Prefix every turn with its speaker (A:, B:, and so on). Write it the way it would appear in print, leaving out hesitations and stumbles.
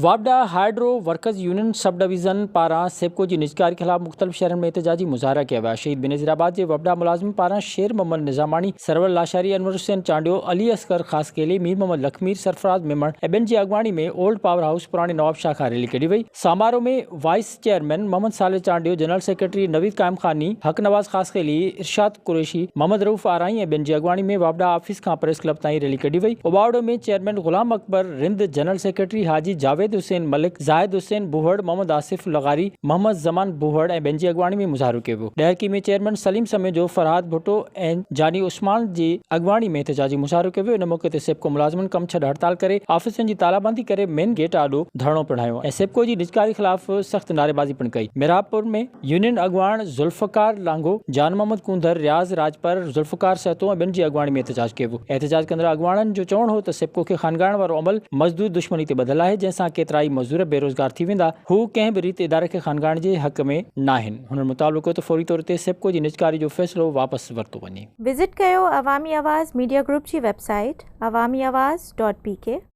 A: واپڊا hydro workers union sub division پاران سيپڪو جي نجڪاري خلاف مختلف شهرن ۾ احتجاجي مظاهرا ڪيا ويا. شهيد بينظيرآباد جي واپڊا ملازمن پاران شير محمد نظاماڻي، سرور لاشاري، انور حسين چانڊيو، علي اصغر خاصخيلي، مير محمد لکمير، سرفراز ميمڻ ۽ ٻين جي اڳواڻي ۾ اولڊ پاور هائوس پراڻي نوابشاهه کان ريلي ڪڍي وئي. Samaro ۾ vice chairman Muhammad Saleh Chandio, general secretary Naveed Qaimkhani, Haq Nawaz Khaskheli, Irshad Qureshi, Muhammad Rauf Arain ۽ ٻين جي اڳواڻي ۾ واپڊا آفيس کان پريس ڪلب تائين ريلي ڪڍي وئي. Ubauro ۾ chairman Ghulam Akbar Rind, general secretary Haji Javed Hussain Malik, Zahid Hussain Bohar, Muhammad Asif لغاري، محمد زمان بوهڙ ۽ ٻين جي اڳواڻي ۾ مظاهرو ڪيو ويو. ڏهرڪي ۾ چيئرمين سليم سميجو، فرهاد ڀٽو ۽ جاني عثمان جي اڳواڻي ۾ احتجاجي مظاهرو ڪيو ويو. ان موقعي تي سيپڪو ملازمن ڪم ڇڏ هڙتال ڪري آفيسن جي تالابندي ڪري مين گيٽ آڏو ڌرڻو پڻ هنيو ۽ سيپڪو جي نجڪاري خلاف سخت نعريبازي پڻ ڪئي. محرابپور ۾ يونين اڳواڻ ذوالفقار لانگو، جان محمد ڪونڌر، رياض راڄپر، ذوالفقار سهتو ۽ ٻين جي اڳواڻي ۾ احتجاج ڪيو ويو. احتجاج ڪندڙ اڳواڻن جو چوڻ هو ته سيپڪو کي خانگائڻ وارو عمل مزدور دشمني تي ٻڌل آهي جنهن سان ڪيترائي مزدور بيروزگار ٿي ويندا، هو ڪنهن به ريت اداري کي خانگائڻ جي حق ۾ ناهن. هنن مطالبو ڪيو ته فوري طور تي سيپڪو جي نجڪاري جو فيصلو واپس ورتو وڃي.
B: وزٽ ڪيو عوامي آواز ميڊيا گروپ جي website Awami Awaz dot P K.